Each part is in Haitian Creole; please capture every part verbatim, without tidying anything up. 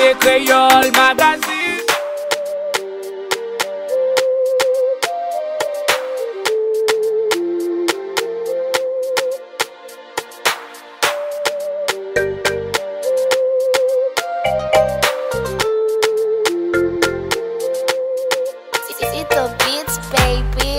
Kreyòl Magazine. It's the beats, baby.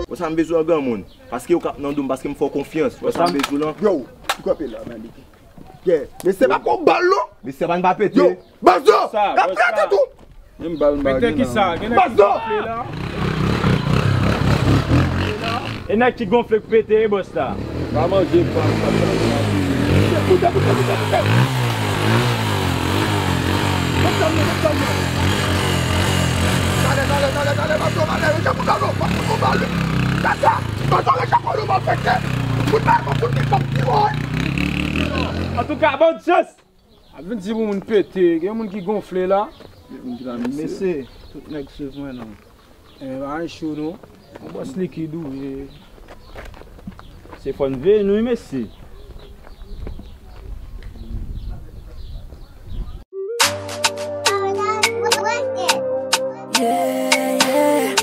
Wè sa m bezwen an granmoun. Paske yo k ap nan do m, paske m fè w konfyans. Wè sa m bezwen lan. Yo, ou kanpe la, man. Yeah. Mesye pa gon bal non. Mesye pa n pa pete. Yo, Bazo, n ap trete tou. Gen bal m pa gen nan. Pete kisa? Gen nèg ki gonfle la. E nèg ki gonfle k pete, e bòs la. Pa manje, pa, pa, pa, pa. Koute, koute, koute, koute. Mèt tann mwen, mèt tann mwen. Talè, talè, talè, talè, Bazo, talè, rete pou Bazo, pa pou nou bal. Tata, Bazo, rete pou nou bal, fèkte. Kout bal, kout bal, kout bal. Antouka, bonn chans. Ap vin di pou moun pete, gen moun ki gonfle la. Gen moun ki la, mesye. Mesye, tout nèg swiv mwen non. E pa anyen cho non. Yon bòs likid ou ye. Se fò n veye nou wi, mesye. Yeah, yeah.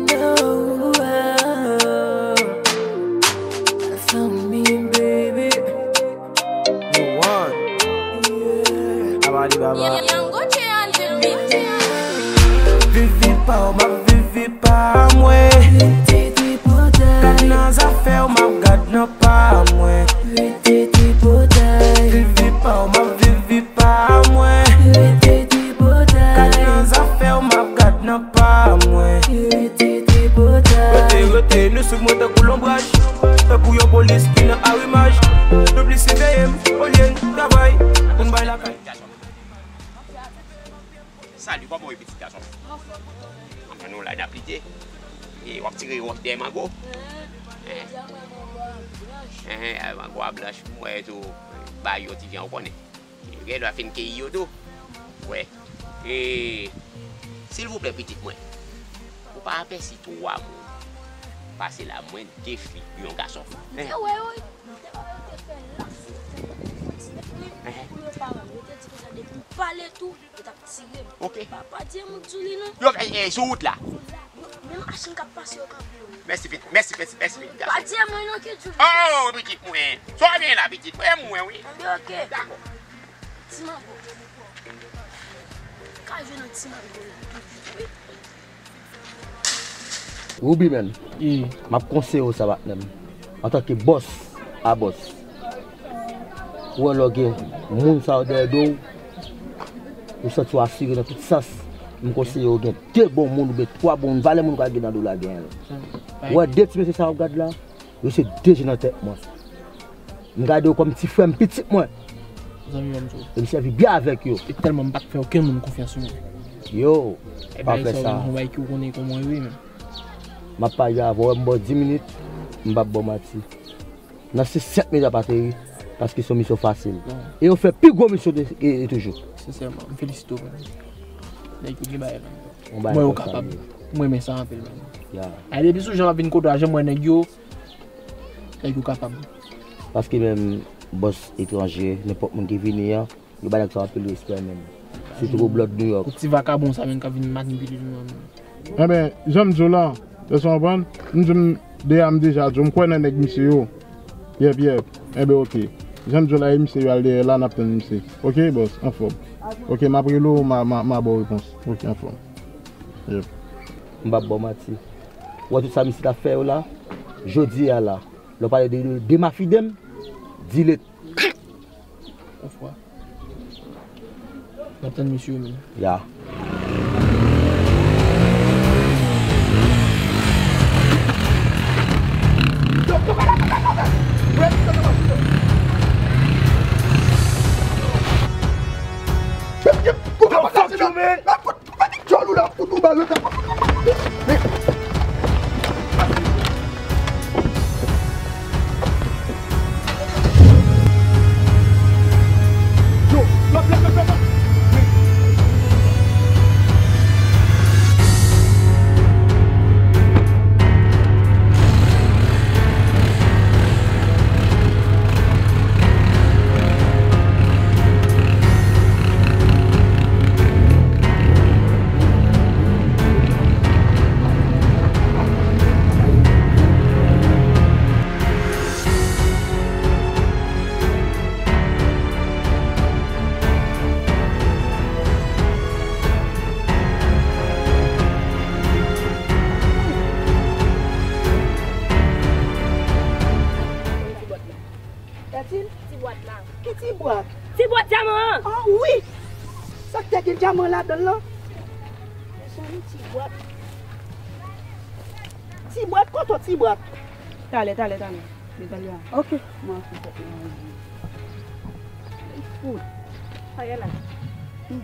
No, oh. That's on me, baby. Vivi pa w, m ap vivi pa mwen. Gad nan zafè w, m ap gad nan pa mwen. Vivi pa w, m ap vivi pa mwen. Gad nan zafè w, m ap gad nan pa mwen. Rete, rete, nou swiv mwen tankou lonbraj. Tankou yon polis ki nan arimaj. Nou plis siveye m, olye n travay. Pou n bay lakay. Salut, kòman w ye, pitit gason? Anfòm, nou la n ap lite. E w ap tire wòch dèyè mango? Hein? Hein, mango a blanch, m wè tou. Ba yo ti jan, ou konnen. Gen dwa fin keyi yo tou. Wè. E, silvouplè, pitit mwen, ou pa apèsi twa moun pase la, mwen de fi, yon gason. M te wè yo, m te wè yo te fè las, yo te fè ti nèg wi, pou yo pa wè m. Yo te di konsa, depi m pale tou, yo t ap tire m. Ok. Pa, pa di moun sou li non. Yo, e, e, sou wout la. Sou la, yo, men machin k ap pase yo kanpe yo. Mèsi, pitit, mèsi, mèsi, mèsi, pitit gason. Pa di mwen non, Kidjou. Oh, pitit mwen. Sa w gen la, pitit mwen, mwen, wi. Anben, ok. Dakò. Ti mango. Ka jwe nan ti mango la tou vit, wi. Ruby, man, m ap konseye w sa, patnè m. Antanke bòs a bòs, ou wè lè w gen moun sa yo dèyè do w, ou santi w asire nan tout sans, m konseye w gen de bon moun oubyen twa bon moun, valè moun ou ka gen nan do w la, genyen l. Ou wè de ti mesye sa yo w gad la, yo se de je nan tèt mwen. M gade yo kòm ti frè m, pitit mwen. Zanmi m tou. E m sèvi byen avèk yo. E tèlman m pa t fè okenn moun konfyans mwen. Yo, pa fè sa. E bay sa w, yon bay ki w konnen kòman yo ye menm. M ap pale avè w, m ba w dis minit, m p ap ba w manti. Nan sis sèt minit w ap ateri, paske se yon misyon fasil. Bon. E yo fè pi gwo misyon de, e, e toujou. Sensèman, m felisite w, man. Nèg yo gen bagay, man. Mwen yo kapab. Mwen renmen sa anpil, man. Ya. A, depi sou jan w ap vin kote w a, jan m wè nèg yo, Nèg yo kapab. Paske menm bòs etranje, nenpòt moun ki vini an, yo ba nèg sa anpil respè menm. Sitou pou blòd New York. Pou ti vakabon sa menm k ap vin manipile nou an menm. Enben, jan m di w la, èske w konprann? M di w m deja, m deja di w, m kwè nan nèg misye yo. Yèp, yèp. Enben, oke. Jan m di w la, e misye yo al dèyè la, n ap tann misye. Oke, bòs, anfòm. Oke, m ap rele w, m a, m a, m a ba w repons. Oke, anfòm. Yèp. M p ap ba w manti. Ou wè tout sa misye t ap fè yo la, jodi a la, lè w pale de, de, de mafidem, delete. Yon fwa. N ap tann misye yo menm. Ya. Ti bwat la. Ki ti bwat? Ti bwat dyaman an. Ah wi! Sa k te gen dyaman ladan l lan? Mezanmi, ti bwat. Ti bwat, kote ti bwat? Talè, talè, talè. Detalye a. Ok. Mwen fè tèt mwen anvi. Li fou. Bagay la. Hmm.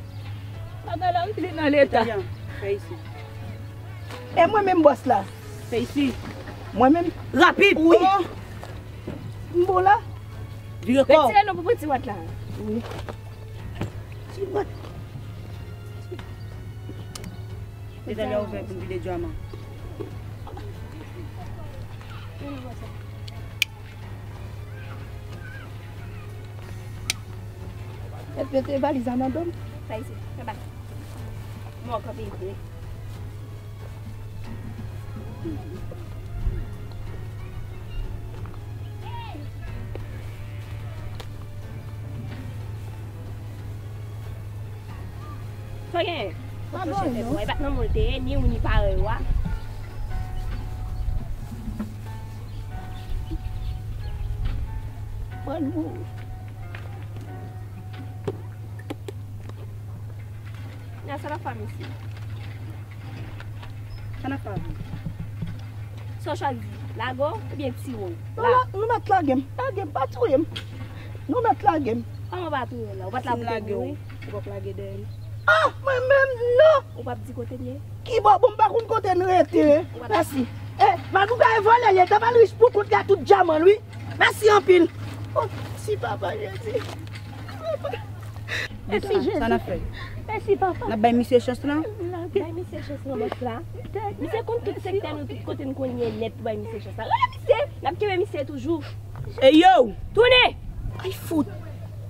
Bagay la, wi, li nan leta. Detalye a. Fè isi. E mwen menm bòs la. Fè isi. Mwen menm. Rapid. Wi. Oh. M bon la. Vire kò w. Retire non pou pran ti bwat la. Wi. Ti bwat. Detalye a ouvè pou m vide dyaman. Mete valiz la nan do m. Sa isi, fè bak. Mwen kanpe vre. Sa gen? Mwen pa t nan moun te ye, ni ou ni parèy ou a. Mwen mouri. Nan sa n ap fè misye. Sa n ap fè avè l? Sa w chwazi, lage w oubyen tire w? Non, la, nou mèt lage m. Lage m, pa touye m. Nou mèt lage m. Kòman w pa touye w la? Ou pa t la pou te mouri? Si m lage w, ou p ap lage dèyè m? Ah, mwen menm, non! Ou p ap di kote n ye? Kibò, bon, m pa konn kote n rete. Mèsi. Eh, Magouga e vòlè l ye, ta pral rich pou kont li a tout dyaman l, wi. Mèsi anpil. Oh, si papa Jezi. Mèsi, Jezi. Sa n ap fè? Mèsi, papa. N ap bay misye chans lan? Bay misye chans lan, bòs la. Misye konn tout sektè nou, tout kote n konn ye nèt pou bay misye chans la. Rele misye, n ap kenbe misye toujou. Ey, yo! Tounen! Ay, fout!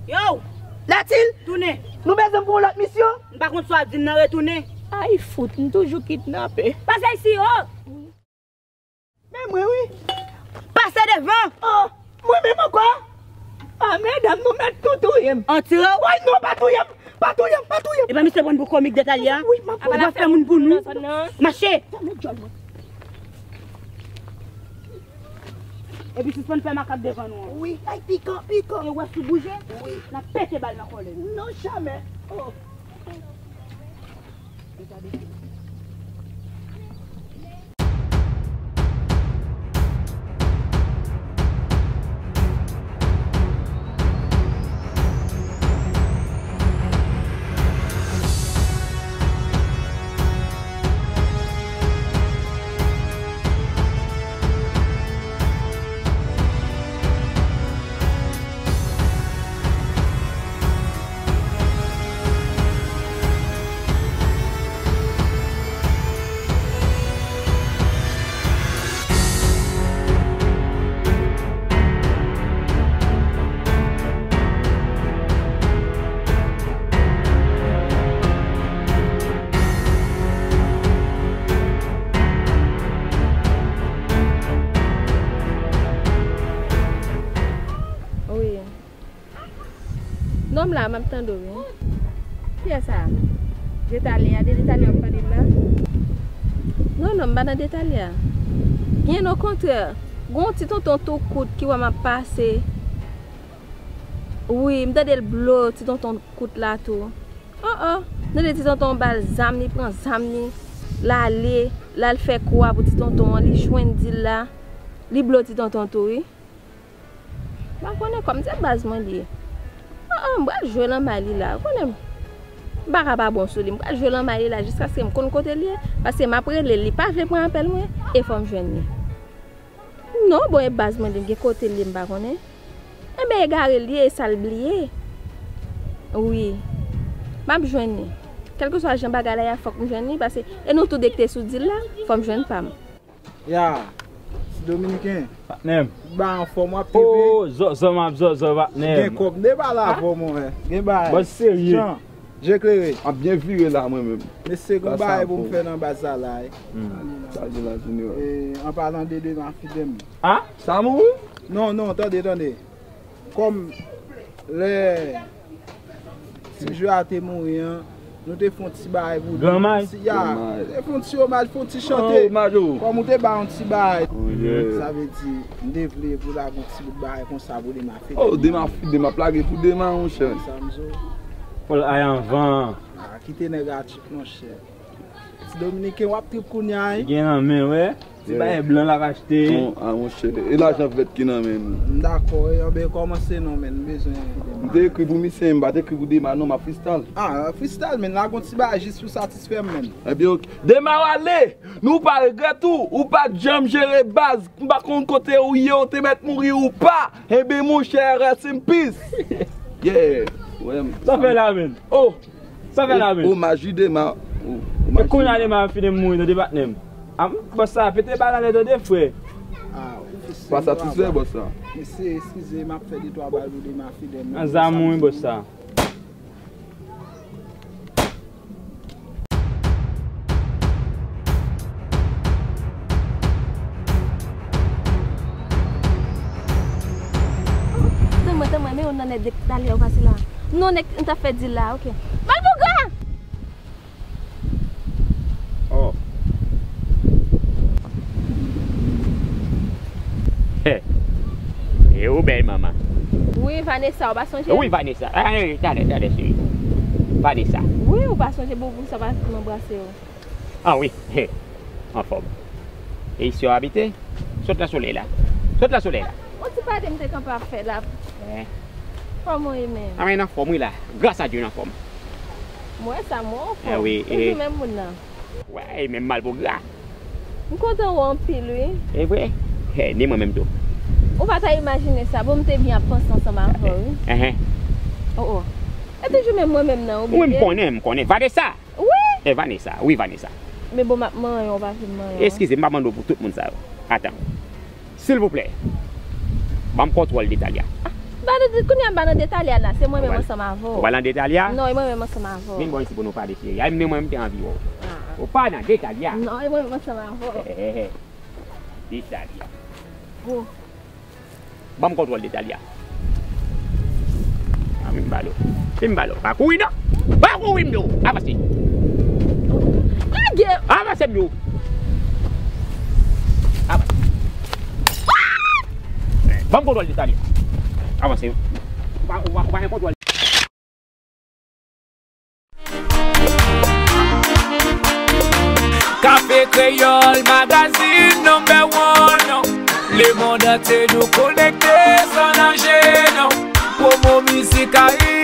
Yo! Latil! Tounen! Nou bezwen m pou yon lòt misyon? M pa konn sa w ap di m nan, retounen. Ay, fout, m toujou kidnape. Pase isi, ho! Men mwen wi. Pase devan! Oh, mwen menm ankò? Ah, medam, nou mèt tou touye m. An tire w? Woy, non, pa touye m. Pa touye m, pa touye m. Epa misye pran pou komik Detalye a. Wi, m ap... Ou pa fè moun pou nou. Mache! Fèmen djòl mwen. Epi sispann fè makak devan nou an. Wi, ay, pikan, pikan. E w wè si w bouje, wi, n ap pete bal nan kòlè. Non, jamè. Oh. Wi. Non, m la, m ap tande w, wi. Kiyès sa? Detalye a, de Detalye w ap pale la? Non, non, m pa nan Detalye a. Byen okontrè, gen yon ti tonton tou kout ki wè m ap pase. Wi, m tande l blo ti tonton kout la tou. Oh, oh, m tande ti tonton ba l zam, li pran zam li, l ale, l al fè kou a pou ti tonton an, li jwenn di l la, li blo ti tonton tou, wi. M pa konnen kòm se baz mwen li ye. Ah, ah, m pral jwe nan may li la. Ou konnen m. M pa ka pa bon sou li. M pral jwe lanmay li la jiskaske m konn kote l ye. Paske m ap rele l, li pa vle pran apèl mwen, e fò m jwenn li. Non, bon, e baz mwen li gen kote l ye, m pa konnen. Enben, egare l ye, e sa l bliye. Wi. M ap jwenn li. Kèlkeswa jan bagay la ye a, fòk m jwenn li, paske e nou tou de ki te sou dil la, fò m jwenn pa m. Ya, ti dominiken. Patnè m. Ba anfòm w ap tripe. Oh, zòzò m ap zòzò, patnè m. Gen kòb, m te pale avè w, monchè. Gen bagay. Bòs serye. Jan, je klere. M ap byen vire la, mwen menm. Mesye, gon bagay pou m fè nan baz la la, wi. Hmm. Sa di la, Junior. E, an palan de Dema Fidem. Ah? Sa mouri? Non, non, tande, tande. Kòm lè ti jwe a te mouri an, nou te fè yon ti bagay pou li. Granmay? Ti, ya, te fè yon ti omaj, fè yon ti chante. Oh, omaj, oh. Kòm ou te ba yon ti bagay. Oh, yeah. Sa vle di, m te vle pou lage yon ti bout bagay konsa pou Dema Fidem. Oh, Dema Fidem, m ap lage pou Dema, monchè. Sa m di w. Fò l al anvan. Ah, kite nèg a tchik, monchè. Ti dominiken, w ap trip kounye a, wi. Gen nan men, wè. Ti bagay blan l ap achte. Bon, ah, monchè. E lajan vèt ki nan men nou. M dakò, e, anben kòmanse non, men m bezwen. M te ekri pou misye, m pa t ekri pou Dema, non, m ap freestyle. Ah, freestyle, men lage yon ti bagay jis pou satisfè m, men. Ebyen, ok. Dema w ale! Nou pa regrèt ou, ou pa t janm jere baz, m pa konn kote ou ye, ou te mèt mouri ou pa. Enben, monchè, rest in peace. Yeah. Wè, m. Sa fè la, men. Oh! Sa fè la, men. Omaj wi Dema. E kounye a Dema ap fini mouri, tande patnè m. Ah, bòs sa, pete bal anlè, tande, frè. Ah, ou fè. Pa satisfè, bòs sa. Mesye, eskize, m ap fè de twa bal pou Dema Fidem. An zam mouri, bòs sa. Tann mwen, tann mwen, men yon nan nèg de talè ou pase la. Non, nèg, m t ap fè dil la, ok. Malpougra! Oh. He. E ou bèl manman. Wi, Vanessa, ou pa sonje m? Wi, Vanessa. Ah, eh, talè, talè, cheri. Vanessa. Wi, ou pa sonje m, pou sa pa anbrase w. Ah wi, he, anfòm. E isi w abite? Sot nan solèy la. Sot nan solèy la. On ti pale m te kanpe ap fè la. Eh. Kòman w ye menm? Ah, men anfòm wi la. Gras a Dye, m anfòm. M wè sa, m wè w anfòm. Eh wi, eh. Toujou menm moun nan. Wè, e menm malpougra. M kontan wè w anpil, wi. E vre? Eh, ni mwen menm tou. Ou pa ta imajine sa. Bon, m te byen ap panse ansanm avè w, wi. Eh, eh. Oh, oh. E toujou menm mwen menm nan, ou bliye? Wi, m konnen, m konnen. Vanessa! Wi! E Vanessa, wi, Vanessa. Men bon, m ap manyen w, ou pa fin manyen w. Eskize, m pa mande w pou tout moun sa yo. Atan. Silvouplè. Ban m kontwòl de talè a. Ah, ba nou di, kounye a m ba nan de talè a la, se mwen menm ansanm avè w. Ou pral nan de talè a? Non, e mwen menm ansanm avè w. Vin bò isi pou nou pale, cheri. Ay, men mwen, m te anvi wè w. Ah. Ou pa nan de talè a. Non, e mwen menm ansanm avè w. Eh, eh, eh. De talè a. Oh. Ban m kontwòl de talè a. A, vin m pale w. Vin m pale w. Pa kouri non. Pa kouri m di w. Avanse. Lage. Avanse m di w. Avanse. Ban m kontwòl de talè a. Avanse. Ou pa, ou pa, ou pa gen kontwòl. Kafe Kreyòl, magazine number one. Lemonn antye nou konekte san nanje non. Pwomo mizik Ayiti.